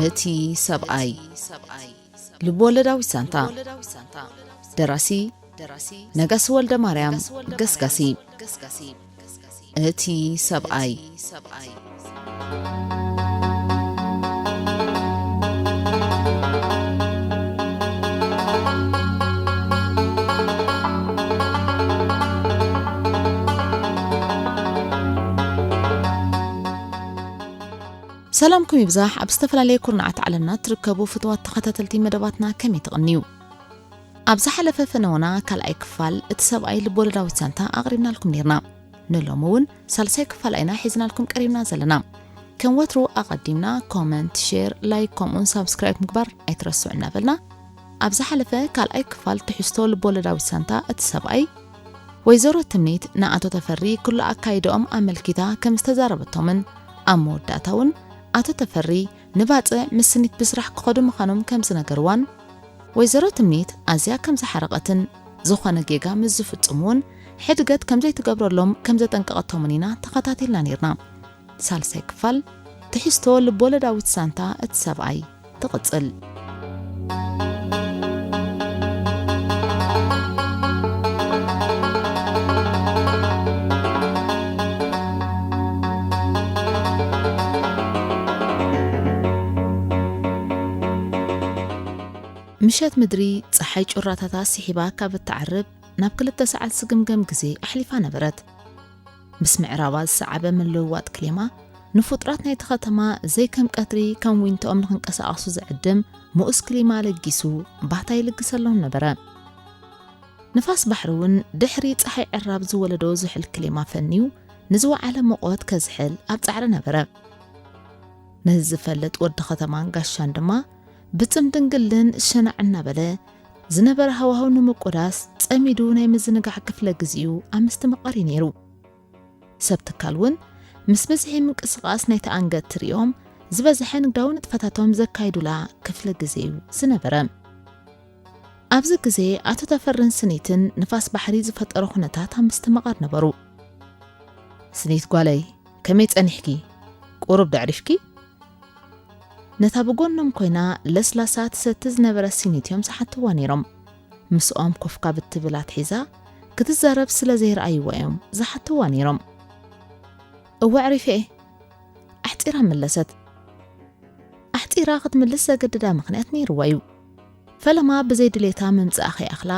እቲ ሰብኣይ። ልብወለዳዊት ዛንታ። ደራሲ ነጋሲ ወልደ ማርያም ገስጋሲ። እቲ ሰብኣይ። ሰላምኩም ይብዛሕ። ኣብ ዝተፈላለየ ኩርናዓት ዓለምና እትርከቡ ፍትዋት ተኸታተልቲ መደባትና ከመይ ትቕንዩ? ኣብ ዝሓለፈ ፈነወና ካልኣይ ክፋል እቲ ሰብኣይ ልቦለዳዊት ዛንታ ኣቕሪብናልኩም ኔርና። ንሎሚ እውን ሳልሳይ ክፋል ኢና ሒዝናልኩም ቀሪብና ዘለና። ከም ወትሩ ኣቐዲምና ኮመንት፣ ሼር፣ ላይክ ከምኡውን ሳብስክራይብ ምግባር ኣይትረስዑ እናበልና፣ ኣብ ዝሓለፈ ካልኣይ ክፋል ትሕዝቶ ልቦለዳዊት ዛንታ እቲ ሰብኣይ፣ ወይዘሮ ትምኒት ንኣቶ ተፈሪ ኩሉ ኣካይዳኦም ኣመልኪታ ከም ዝተዛረበቶምን ኣብ መወዳእታ እውን ኣቶ ተፈሪ ንባጽዕ ምስ ስኒት ብስራሕ ክኸዱ ምዃኖም ከም ዝነገርዋን፣ ወይዘሮ ትምኒት ኣዝያ ከም ዝሓረቐትን ዝኾነ ጌጋ ምስ ዝፍጽሙ እውን ሕድገት ከም ዘይትገብረሎም ከም ዘጠንቀቐቶምን ኢና ተኸታቲልና ኔርና። ሳልሳይ ክፋል ትሕዝቶ ልቦለዳዊት ዛንታ እቲ ሰብኣይ ትቕጽል። ምሸት ምድሪ ጸሓይ ጩራታታ ስሒባ ካብ እትዓርብ ናብ ክልተ ሰዓት ዝግምገም ግዜ ኣሕሊፋ ነበረት። ምስ ምዕራባ ዝሰዓበ ምልውዋጥ ክሊማ፣ ንፍጡራት ናይቲ ከተማ ዘይከም ቀትሪ ከም ዊንቶኦም ንኽንቀሳቐሱ ዝዕድም ምኡስ ክሊማ ለጊሱ፣ ባህታ ይልግሰሎም ነበረ። ንፋስ ባሕሪ እውን ድሕሪ ጸሓይ ዕራብ ዝወለዶ ዝሑል ክሊማ ፈንዩ፣ ንዝወዓለ ሙቐት ከዝሕል ኣብ ጻዕሪ ነበረ። ነዚ ዝፈልጥ ወዲ ከተማን ጋሻን ድማ፣ ብጽምድን ግልን ሸናዕ እናበለ ዝነበረ ሃዋህው ንምቁዳስ ጸሚዱ ናይ ምዝንጋዕ ክፍለ ግዜኡ ኣብ ምስትምቓር እዩ ነይሩ። ሰብ ትካል እውን ምስ ብዝሒ ምንቅስቓስ ናይቲ ኣንገት ትርእዮም ዝበዝሐ ንግዳዊ ንጥፈታቶም ዘካይዱላ ክፍለ ግዜ እዩ ዝነበረ። ኣብዚ ግዜ ኣቶ ተፈርን ስኒትን ንፋስ ባሕሪ ዝፈጠሮ ኩነታት ኣብ ምስትምቓር ነበሩ። ስኒት ጓለይ፣ ከመይ ጸኒሕኪ? ቁሩብ ዶ ኣዕሪፍኪ? ነታ ብጎኖም ኮይና ለስላሳ ትሰቲ ዝነበረት ስኒት እዮም ዝሓትዋ ነይሮም። ምስኦም ኮፍ ካብ እትብል ኣትሒዛ ክትዛረብ ስለ ዘይረኣይዋ እዮም ዝሓትዋ ነይሮም። እወ ኣዕሪፈ እየ፣ ኣሕጺራ መለሰት። ኣሕጺራ ክትምልስ ዘገድዳ ምኽንያት ነይርዋ እዩ። ፈለማ ብዘይ ድሌታ ምምጻኣ ከይኣኽላ፣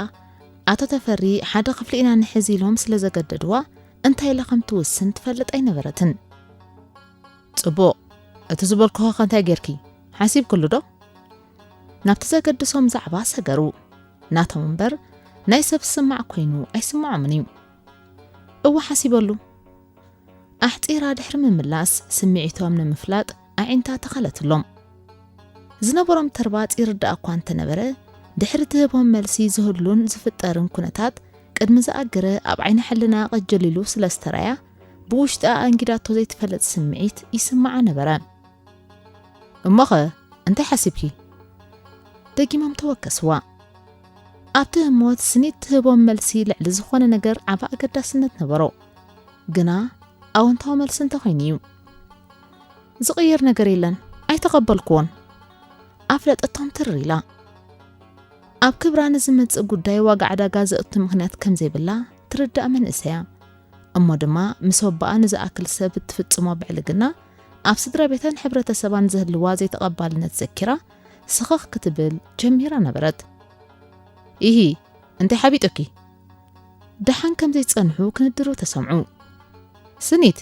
ኣቶ ተፈሪ ሓደ ክፍሊ ኢና ንሕዝ ኢሎም ስለ ዘገደድዋ፣ እንታይ ኢላ ከም ትውስን ትፈልጥ ኣይነበረትን። ጽቡቕ፣ እቲ ዝበልኩኺ ኸ እንታይ ጌርኪ? ሓሲብክሉ ዶ? ናብቲ ዘገድሶም ዛዕባ ሰገሩ። ናቶም እምበር ናይ ሰብ ዝስማዕ ኮይኑ ኣይስምዖምን እዩ። እወ ሓሲበሉ። ኣሕጺራ ድሕሪ ምምላስ ስምዒቶም ንምፍላጥ ኣዒንታ ተኸለትሎም። ዝነበሮም ተርባጽ ይርዳእ እኳ እንተነበረ፣ ድሕሪ ትህቦም መልሲ ዝህሉን ዝፍጠርን ኩነታት ቅድሚ ዝኣገረ ኣብ ዓይኒ ሕልና ቀጀሊሉ ስለ ዝተራያ፣ ብውሽጣ ኣንጊዳቶ ዘይትፈልጥ ስምዒት ይስምዓ ነበረ። እሞኸ እንታይ ሓሲብኪ? ደጊሞም ተወከስዋ። ኣብቲ ህሞት ስኒት ትህቦም መልሲ ልዕሊ ዝኾነ ነገር ዓቢ ኣገዳስነት ነበሮ። ግና ኣወንታዊ መልሲ እንተኾይኑ እዩ። ዝቕየር ነገር የለን፣ ኣይተቐበልክዎን። ኣፍለጠቶም ትርር ኢላ። ኣብ ክብራ ንዝመጽእ ጉዳይ ዋጋ ዕዳጋ ዘእቱ ምኽንያት ከም ዘይብላ ትርዳእ መንእሰያ። እሞ ድማ ምስ ወባኣ ንዝኣክል ሰብ እትፍጽሞ ብዕልግና ኣብ ስድራ ቤታን ሕብረተሰባን ዘህልዋ ዘይተቐባልነት ዘኪራ ስኽኽ ክትብል ጀሚራ ነበረት። ኢሂ፣ እንታይ ሓቢጡኪ? ደሓን ከም ዘይጸንሑ ክንድሩ ተሰምዑ። ስኒት፣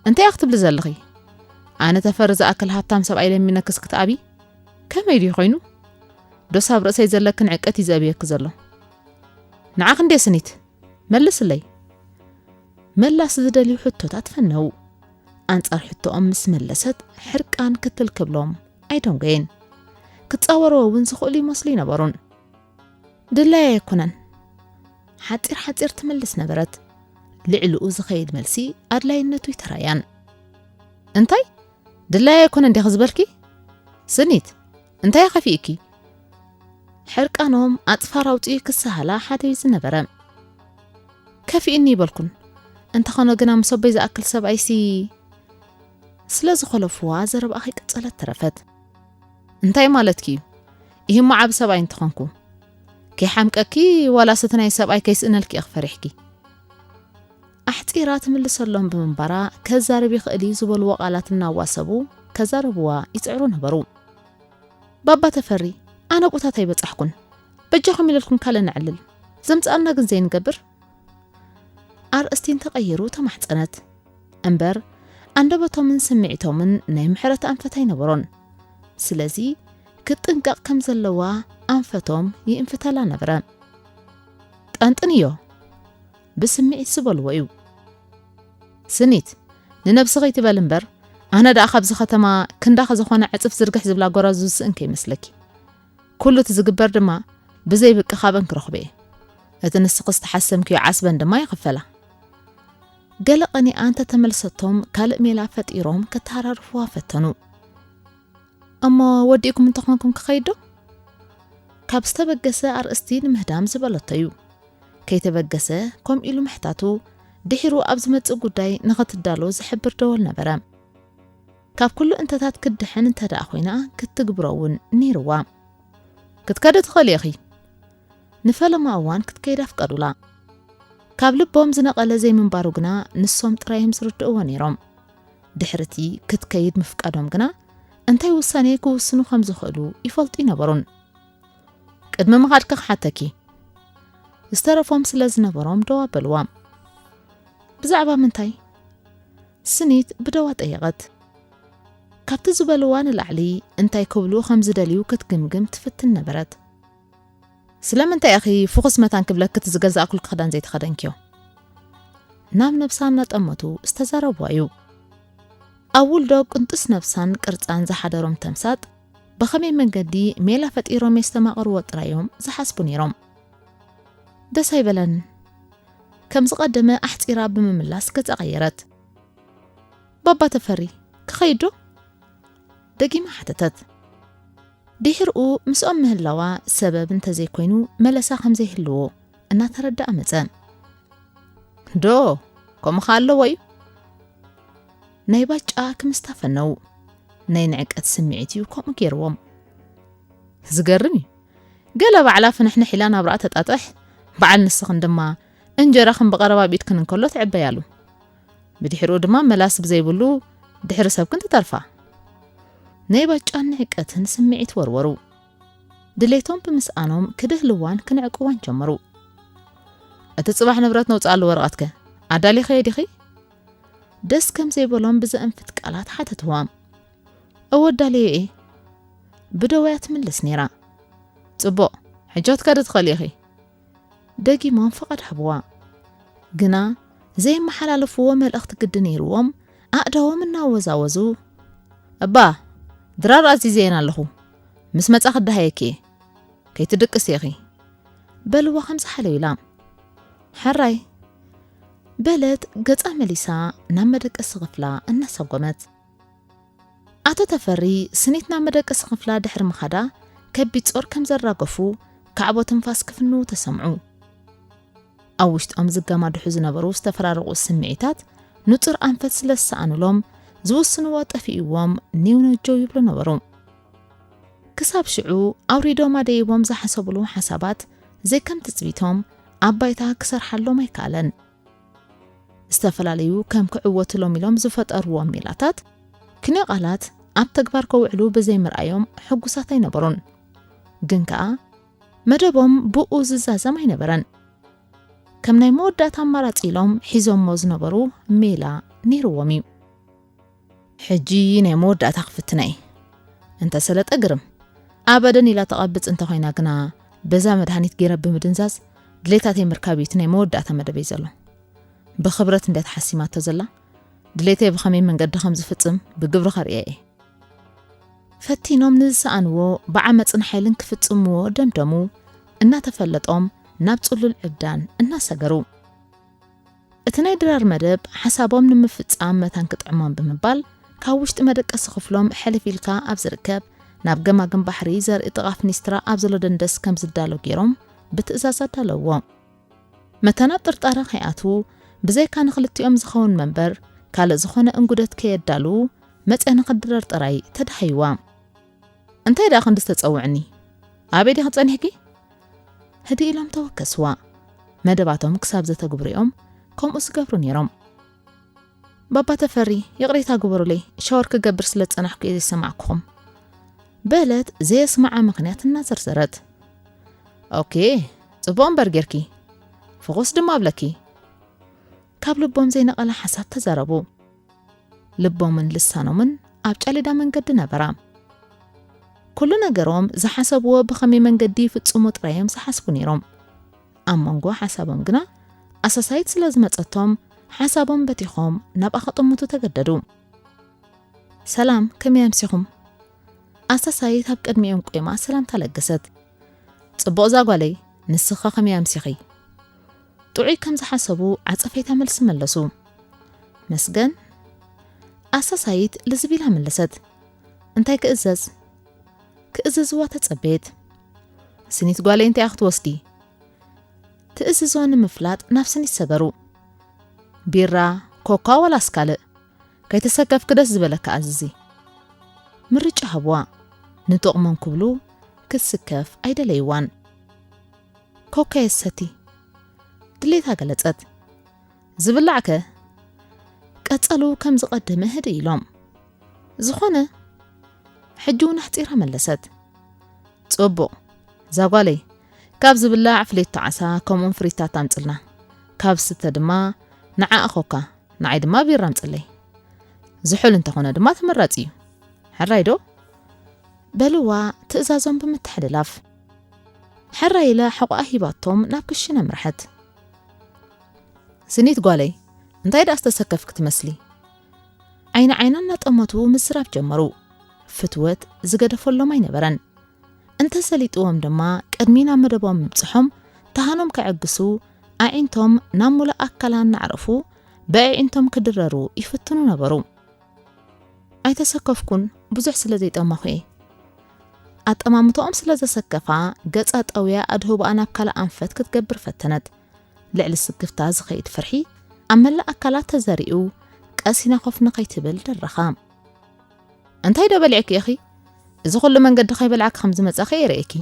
እንታይ ኢኺ ክትብሊ ዘለኺ? ኣነ ተፈሪ ዝኣክል ሃብታም ሰብኣይ ለሚነክስ ክትኣቢ? ከመይ ድዩ ኮይኑ? ዶስ ኣብ ርእሰይ ዘለክን ዕቀት እዩ ዘእብየኪ ዘሎ? ንዓኺ እንድየ ስኒት፣ መልስለይ። መላስ ዝደልዩ ሕቶታት ፈነው። ኣንጻር ሕቶኦም ምስ መለሰት ሕርቃን ክትል ክብሎም ኣይደንጎየን። ክጻወርዎ እውን ዝኽእሉ ይመስሉ ይነበሩን። ድላየ ኣይኮነን። ሓጺር ሓጺር ትምልስ ነበረት። ልዕልኡ ዝኸይድ መልሲ ኣድላይነቱ ይተራያን። እንታይ? ድላየ ኣይኮነን ዲኺ ዝበልኪ? ስኒት፣ እንታይ ከፊእኪ? ሕርቃኖም ኣጽፋር ኣውጺኡ ክሰሃላ ሓደ እዩ ዝነበረ። ከፊእኒ ይበልኩን። እንተኾነ ግና ምስ ኣቦይ ዝኣክል ሰብኣይሲ ስለ ዝኾለፍዋ ዘረባኣ ከይቀጸለት ተረፈት። እንታይ ማለትኪ እዩ? ይህሞ ዓብ ሰብኣይ እንተኾንኩ ከይሓምቀኪ፣ ዋላስ እቲ ናይ ሰብኣይ ከይስእነልኪ ኢኺ ፈሪሕኪ? ኣሕጺራ ትምልሰሎም ብምንባራ፣ ከዛርብ ይኽእል እዩ ዝበልዎ ቃላት እናዋሰቡ ከዛረብዋ ይጽዕሩ ነበሩ። ባባ ተፈሪ፣ ኣነ ቁታት ኣይበጻሕኩን። በጃኹም ኢለልኩም ካልእ ነዕልል። ዘምጽኣና ግን ዘይንገብር? ኣርእስቲ እንተቐይሩ ተማሕጸነት። እምበር፣ ኣንደበቶምን ስምዒቶምን ናይ ምሕረት ኣንፈት ኣይነበሮን። ስለዚ፣ ክትጥንቀቕ ከም ዘለዋ ኣንፈቶም ይእንፍተላ ነበረ። ጠንጥንዮ፣ ብስምዒት ዝበልዎ እዩ። ስኒት፣ ንነብስኺ ትበል እምበር፣ ኣነ ደኣ ካብዚ ከተማ ክንዳኺ ዝኾነ ዕጽፍ ዝርግሕ ዝብላ ጎራዙ ዝስእን ከይመስለኪ። ኩሉ እቲ ዝግበር ድማ ብዘይ ብቂ ካብአን ክረኽቦ እየ። እቲ ንስኺ ዝተሓሰምክዮ ዓስበን ድማ ይኽፈላ። ገለ ቀኒኣ እንተተመልሰቶም ካልእ ሜላ ፈጢሮም ከተሃራርፍዋ ፈተኑ። እሞ ወዲእኩም እንተኾንኩም ክኸይድ ዶ? ካብ ዝተበገሰ ኣርእስቲ ንምህዳም ዝበለቶ እዩ። ከይተበገሰ ከምኡ ኢሉ ምሕታቱ ድሒሩ ኣብ ዝመጽእ ጉዳይ ንኽትዳሎ ዝሕብር ደወል ነበረ። ካብ ኩሉ እንተታት ክትድሕን እንተ ደኣ ኮይና ክትትግብሮ እውን ነይርዋ። ክትከዲ ትኽእሊ ኢኺ። ንፈለማ እዋን ክትከይድ ኣፍቀዱላ። ካብ ልቦም ዝነቐለ ዘይምንባሩ ግና ንሶም ጥራይ እዮም ዝርድእዎ ነይሮም። ድሕርቲ ክትከይድ ምፍቃዶም ግና እንታይ ውሳኔ ክውስኑ ከም ዝኽእሉ ይፈልጡ ይነበሩን። ቅድሚ ምኻድኪ ክሓተኪ። ዝተረፎም ስለ ዝነበሮም ደው ኣበልዋ። ብዛዕባ ምንታይ? ስኒት ብደዋ ጠየቐት። ካብቲ ዝበልዋ ንላዕሊ እንታይ ክብሉ ከም ዝደልዩ ክትግምግም ትፍትን ነበረት። ስለምንታይ ኢኺ ፍኹስ መታን ክብለኪ እቲ ዝገዛእኩልኪ ክዳን ዘይተኸደንክዮ? ናብ ነብሳ እናጠመቱ ዝተዛረብዋ እዩ። ኣብ ውልዶ ቅንጡስ ነብሳን ቅርጻን ዝሓደሮም ተምሳጥ ብኸመይ መንገዲ ሜላ ፈጢሮም የስተማቕርዎ ጥራይ እዮም ዝሓስቡ ነይሮም። ደስ ኣይበለን። ከም ዝቐደመ ኣሕጺራ ብምምላስ ገጻ ቀየረት። ባባ ተፈሪ፣ ክኸይድ ዶ? ደጊማ ሓተተት። ድሕርኡ ምስኦም ምህላዋ ሰበብ እንተዘይኮይኑ መለሳ ከም ዘይህልዎ እናተረድኣ መጸ። ዶ፣ ከምኡ ኸኣ ኣለዎ እዩ? ናይ ባጫ ክምስታ ፈነው። ናይ ንዕቀት ስምዒት እዩ ከምኡ ገይርዎም። ዝገርም እዩ። ገለ ባዕላ ፍንሕንሕ ኢላ ናብራኣ ተጣጥሕ፣ በዓል ንስኽን ድማ እንጀራኽን ብቐረባ ኣብ ኢድክን እንከሎ ትዕበያሉ። ብድሕሪኡ ድማ መላስ ብዘይብሉ ድሕሪ ሰብክን ትተርፋ። ናይ ባጫን ንዕቀትን ስምዒት ወርወሩ። ድሌቶም ብምስኣኖም ክድህልዋን ክንዕቅዋን ጀመሩ። እቲ ጽባሕ ንብረት ነውጽኣሉ ወረቐትከ ኣዳሊኸዮ ዲኺ? ደስ ከም ዘይበሎም ብዘእንፍት ቃላት ሓተትዋ። እወ ኣዳልየ እየ። ብደወያ ትምልስ ነይራ። ጽቡቕ፣ ሕጂ ክትከዲ ትኽእሊ ኢኺ። ደጊሞም ፍቓድ ሃብዋ። ግና ዘየመሓላለፍዎ መልእኽቲ ግዲ ነይርዎም ኣእዳዎም እናወዛወዙ፣ እባ ድራር ኣዚዘየን ኣለኹ፣ ምስ መጻ ክደሃየኪ እየ፣ ከይትድቅሲ ኢኺ። በልዋ ከም ዝሓለዩ ኢላ። ሕራይ በለት ገጻ መሊሳ ናብ መደቀሲ ክፍላ እናሰጎመት። ኣቶ ተፈሪ ስኒት ናብ መደቀሲ ክፍላ ድሕሪ ምኻዳ ከቢድ ጾር ከም ዘራገፉ ካዕቦ ትንፋስ ክፍንዉ ተሰምዑ። ኣብ ውሽጦም ዝገማድሑ ዝነበሩ ዝተፈራረቑ ስምዒታት ንጹር ኣንፈት ስለ ዝሰኣኑሎም ዝውስንዎ ጠፊእዎም ኔው ነጀው ይብሉ ነበሩ። ክሳብ ሽዑ ኣውሪዶም ኣደይቦም ዝሓሰብሉ ሓሳባት ዘይከም ትጽቢቶም ኣብ ባይታ ክሰርሓሎም ኣይከኣለን። ዝተፈላለዩ ከም ክዕወትሎም ኢሎም ዝፈጠርዎም ሜላታት፣ ክንዮ ቃላት ኣብ ተግባር ከውዕሉ ብዘይምርኣዮም ሕጉሳት ኣይነበሩን። ግን ከኣ መደቦም ብኡ ዝዛዘም ኣይነበረን። ከም ናይ መወዳእታ ኣማራጺ ኢሎም ሒዞሞ ዝነበሩ ሜላ ነይርዎም እዩ። ሕጂ ናይ መወዳእታ ክፍትና እየ። እንተ ሰለጠ ግርም። ኣበደን ኢላ ተቐብጽ እንተኾይና ግና፣ በዛ መድሃኒት ገይረ ብምድንዛዝ ድሌታተይ ምርካብ እዩ እቲ ናይ መወዳእታ መደበይ ዘሎ። ብኽብረት እንድያ ተሓሲማቶ ዘላ። ድሌተይ ብኸመይ መንገዲ ከም ዝፍጽም ብግብሪ ከርእያ እየ። ፈቲኖም ንዝሰኣንዎ ብዓመጽን ሓይልን ክፍጽምዎ ደምደሙ። እናተፈለጦም ናብ ጽሉል ዕብዳን እናሰገሩ። እቲ ናይ ድራር መደብ ሓሳቦም ንምፍጻም መታን ክጥዕሞም ብምባል፣ ካብ ውሽጢ መደቀሲ ክፍሎም ሕልፍ ኢልካ ኣብ ዝርከብ ናብ ገማግም ባሕሪ ዘርኢ ጥቓ ፍኒስትራ ኣብ ዘሎ ደንደስ ከም ዝዳሎ ገይሮም ብትእዛዝ ኣዳለውዎ። መታን ኣብ ጥርጣረ ከይኣትዉ፣ ብዘይካ ንኽልቲኦም ዝኸውን መንበር ካልእ ዝኾነ እንጉደት ከየዳልዉ፣ መጽያ ንኽድረር ጥራይ ተዳሃይዋ። እንታይ ደኣ ክንዲ ዝተጸውዕኒ? ኣበይ ዲኺ ጸኒሕኪ? ህድእ ኢሎም ተወከስዋ። መደባቶም ክሳብ ዘተግብሩ እዮም ከምኡ ዝገብሩ ነይሮም። ባባ ተፈሪ፣ ይቕሬታ ግበሩለይ፣ ሻወር ክገብር ስለ ዝጸናሕኩ እየ ዘይሰማዕኩኹም። በለት ዘየስምዓ ምኽንያት እናዘርዘረት። ኦኬ፣ ጽቡቕ እምበር ጌርኪ። ፍኹስ ድማ ኣብለኪ። ካብ ልቦም ዘይነቐለ ሓሳብ ተዛረቡ። ልቦምን ልሳኖምን ኣብ ጫሊዳ መንገዲ ነበራ። ኩሉ ነገሮም ዝሓሰብዎ ብኸመይ መንገዲ ይፍጽሙ ጥራይ እዮም ዝሓስቡ ነይሮም። ኣብ መንጎ ሓሳቦም ግና ኣሳሳይት ስለ ዝመጸቶም ሓሳቦም በቲኾም ናብኣ ከጠምቱ ተገደዱ። ሰላም፣ ከመይ ኣምሲኹም? ኣሳሳይት ኣብ ቅድሚኦም ቆይማ ሰላምታ ለገሰት። ጽቡቕ እዛ ጓለይ፣ ንስኻ ከመይ ኣምሲኺ? ጥዑይ ከም ዝሓሰቡ ዓጸፈይታ መልሲ መለሱ። መስገን፣ ኣሳሳይት ልዝብ ኢላ መለሰት። እንታይ ክእዘዝ? ክእዘዝዋ ተጸበየት። ስኒት ጓለይ እንታይ ክትወስዲ? ትእዝዞ ንምፍላጥ ናብ ስኒት ሰገሩ። ቢራ፣ ኮካ ወላስ ካልእ? ከይተሰከፍኪ ደስ ዝበለካ ኣዝዚ። ምርጫ ሃብዋ። ንጥቕሞም ክብሉ ክትስከፍ ኣይደለይዋን። ኮካ የሰቲ። ድሌታ ገለጸት። ዝብላዕከ? ቀጸሉ ከም ዝቐደመ ህድእ ኢሎም። ዝኾነ። ሕጂ እውን ኣሕጺራ መለሰት። ጽቡቕ። እዛ ጓለይ፣ ካብ ዝብላዕ ፍሌቶ ዓሳ ከምኡውን ፍሪታት ኣምጽልና። ካብ ዝስተ ድማ ንዓኣ ኮካ፣ ንዓይ ድማ ቢራ ኣምጽለይ። ዝሑል እንተኾነ ድማ ተመራጺ እዩ። ሕራይ ዶ? በልዋ ትእዛዞም ብምትሕልላፍ። ሕራይ ኢላ ሕቖኣ ሂባቶም ናብ ክሽነ ኣምርሐት። ስኒት ጓለይ፣ እንታይ ደኣ ዝተሰከፍኪ ትመስሊ? ዓይኒ ዓይና እናጠመቱ ምዝራብ ጀመሩ። ፍትወት ዝገደፈሎም ኣይነበረን። እንተሰሊጥዎም ድማ ቅድሚ ናብ መደቦም ምብጽሖም ተሃኖም ከዕግሱ ኣዒንቶም ናብ ሙሉእ ኣካላ እናዕረፉ ብኣዒንቶም ክድረሩ ይፍትኑ ነበሩ። ኣይተሰከፍኩን፣ ብዙሕ ስለ ዘይጠመኹ እየ። ኣጠማምቶኦም ስለ ዘሰከፋ ገጻ ጠውያ ኣድህቦኣ ናብ ካልእ ኣንፈት ክትገብር ፈተነት። ልዕሊ ስክፍታ ዝኸይድ ፍርሒ ኣብ መላእ ኣካላት ተዘሪኡ ቀሲና ኮፍ ንኸይትብል ደረኻ። እንታይ ዶ በሊዕኪ ኢኺ? እዚ ኩሉ መንገዲ ከይበላዕኪ ከም ዝመጻኺ እየ ርእየኪ።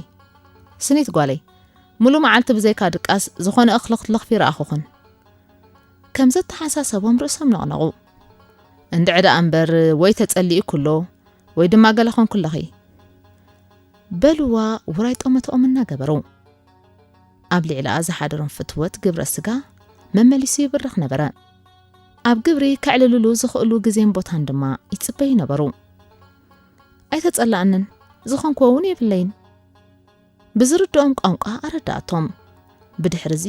ስኒት ጓለይ፣ ሙሉ መዓልቲ ብዘይካ ድቃስ ዝኾነ እኽሊ ክትለኽፊ ረኣኹኽን። ከም ዘተሓሳሰቦም ርእሶም ነቕነቑ። እንድዒ ደኣ እምበር ወይ ተጸሊኡ ኩሎ ወይ ድማ ገለ ኾንኩለኺ። በልዋ ውራይ ጠመተኦም እናገበሩ። ኣብ ልዕሊኣ ዝሓደሮም ፍትወት ግብረ ስጋ መመሊሱ ይብርኽ ነበረ። ኣብ ግብሪ ከዕልልሉ ዝኽእሉ ግዜን ቦታን ድማ ይጽበዩ ነበሩ። ኣይተጸላእንን፣ ዝኾንክዎ እውን የብለይን። ብዝርድኦም ቋንቋ ኣረዳእቶም። ብድሕሪ እዚ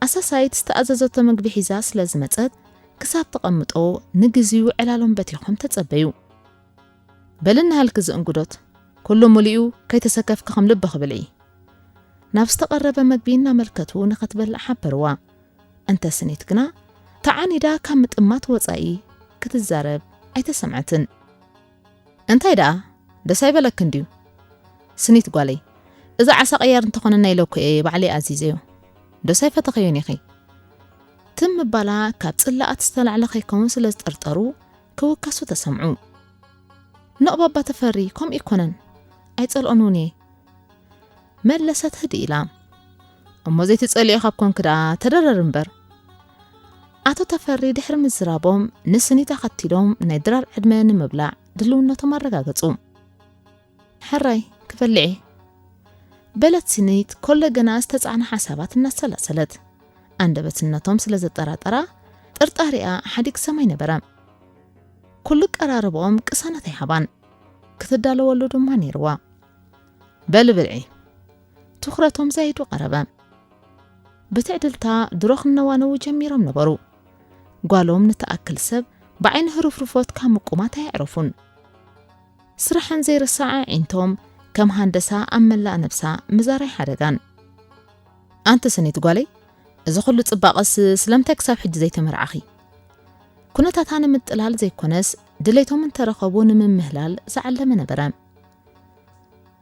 ኣሳሳይት ዝተኣዘዘቶ ምግቢ ሒዛ ስለ ዝመጸት ክሳብ ተቐምጦ ንግዚኡ ዕላሎም በቲኾም ተጸበዩ። በሊ እናሃልኪ ዝእንጉዶት፣ ኩሉ ሙሉኡ ከይተሰከፍኪ ከም ልብኺ ብልዒ። ናብ ዝተቐረበ መግቢ እናመልከቱ ንኸትበልዕ ሓበርዋ። እንተ ስኒት ግና ተዓኒዳ ካብ ምጥማት ወጻኢ ክትዛረብ ኣይተሰምዐትን። እንታይ ደኣ ደስ ኣይበለክን ድዩ? ስኒት ጓለይ፣ እዚ ዓሳ ቀያር እንተኾነና ኢለ እኮ እየ ባዕለይ ኣዚዘዮ። ደስ ኣይፈተኸዮን ኢኺ። ትም ምባላ ካብ ጽላኣት ዝተላዕለ ከይከውን ስለ ዝጠርጠሩ ክውከሱ ተሰምዑ። ኖእ ባባ ተፈሪ ከምኡ ኣይኮነን፣ ኣይጸልኦን እውን እየ። መለሰት ህድእ ኢላ። እሞ ዘይትጸልዮ ካብ ኮንኪ ደኣ ተደረሪ እምበር። ኣቶ ተፈሪ ድሕሪ ምዝራቦም ንስኒት ኣኸቲሎም ናይ ድራር ዕድመ ንምብላዕ ድልውነቶም ኣረጋገጹ። ሕራይ ክበልዕ እየ። በለት ስኒት ኮለ ገና ዝተጻዕነ ሓሳባት እናሰላሰለት። ኣንደበትነቶም ስለ ዘጠራጠራ ጥርጣሬኣ ሓዲግ ሰማይ ነበረ። ኩሉ ቀራርቦኦም ቅሳነት ኣይሃባን። ክትዳለወሉ ድማ ነይርዋ። በሊ ብልዒ። ትኹረቶም ዛይዱ ቀረበ። ብትዕድልታ ድሮ ክነዋነዉ ጀሚሮም ነበሩ። ጓሎም ንትኣክል ሰብ ብዓይኒ ህሩፍሩፎት ካብ ምቁማት ኣየዕረፉን። ስራሐን ዘይርሳዕ ኣዒንቶም ከም ሃንደሳ ኣብ መላእ ነብሳ ምዛር ኣይሓደጋን። ኣንቲ ስኒት ጓለይ፣ እዚ ኩሉ ጽባቐስ ስለምንታይ ክሳብ ሕጂ ዘይተመርዓኺ? ኩነታታ ንምጥላል ዘይኮነስ ድሌቶም እንተረኸቡ ንምምህላል ዝዓለመ ነበረ።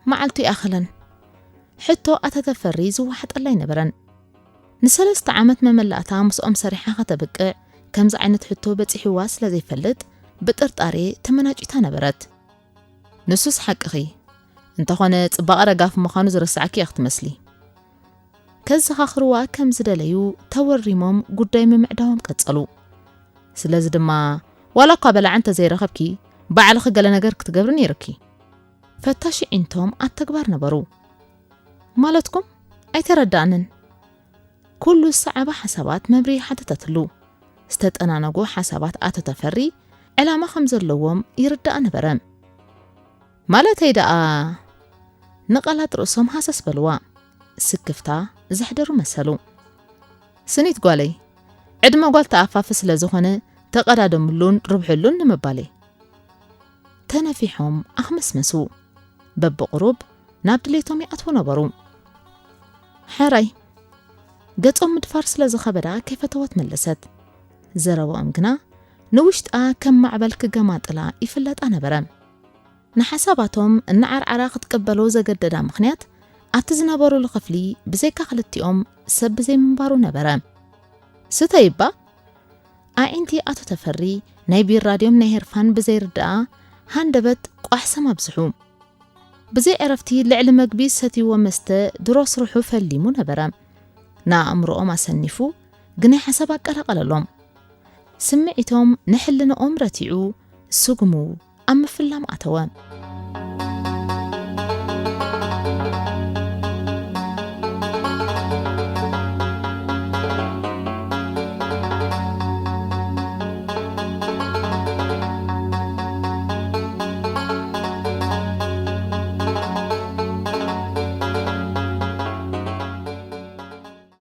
መዓልቱ ይኣኸለን። ሕቶ ኣታ ተፈሪ ዝወሓጠላ ኣይነበረን። ንሰለስተ ዓመት መመላእታ ምስኦም ሰሪሓ ከተብቅዕ ከምዚ ዓይነት ሕቶ በጺሕዋ ስለ ዘይፈልጥ ብጥርጣሬ ተመናጪታ ነበረት። ንሱስ ሓቅኺ፣ እንተኾነ ጽባቐ ረጋፊ ምዃኑ ዝረሳዕኪ ኢኺ ትመስሊ። ከዘኻኽርዋ ከም ዝደለዩ ተወሪሞም ጉዳይ ምምዕዳዎም ቀጸሉ። ስለዚ ድማ ዋላ እኳ በላዓ እንተዘይረኸብኪ ባዕልኺ ገለ ነገር ክትገብሪ ነይርኪ። ፈታሽ ዒንቶም ኣብ ተግባር ነበሩ። ማለትኩም ኣይተረዳእንን። ኩሉ ዝሰዓባ ሓሳባት መብርሂ ሓተተትሉ። ዝተጠናነጉ ሓሳባት ኣቶ ተፈሪ ዕላማ ከም ዘለዎም ይርዳእ ነበረ። ማለተይ ደኣ ንቓላት ርእሶም ሃሰስ በልዋ። ስክፍታ ዘሕደሩ መሰሉ። ስኒት ጓለይ፣ ዕድመ ጓል ተኣፋፊ ስለ ዝኾነ ተቐዳደምሉን ርብሕሉን ንምባለይ። ተነፊሖም ኣኽመስመሱ። በብቕሩብ ናብ ድሌቶም ይኣትዉ ነበሩ። ሕራይ ገጾም ምድፋር ስለ ዝኸበዳ ከይፈተወት መለሰት። ዘረባኦም ግና ንውሽጣ ከም ማዕበል ክገማጥላ ይፍለጣ ነበረ። ንሓሳባቶም እናዓርዓራ ክትቅበሎ ዘገደዳ ምኽንያት ኣብቲ ዝነበሩሉ ክፍሊ ብዘይካ ክልቲኦም ሰብ ብዘይምንባሩ ነበረ። ስተይባ ኣዒንቲ ኣቶ ተፈሪ ናይ ቢራ ድዮም ናይ ሄርፋን ብዘይርድኣ ሃንደበት ቋሕሰም ኣብዝሑ። ብዘይ ዕረፍቲ ልዕሊ መግቢ ሰትይዎ መስተ ድሮ ስርሑ ፈሊሙ ነበረ። ንኣእምሮኦም ኣሰኒፉ ግናይ ሓሳብ ኣቀላቐለሎም። ስምዒቶም ንሕልንኦም ረቲዑ ስጉሙ ኣብ ምፍላም ኣተወ።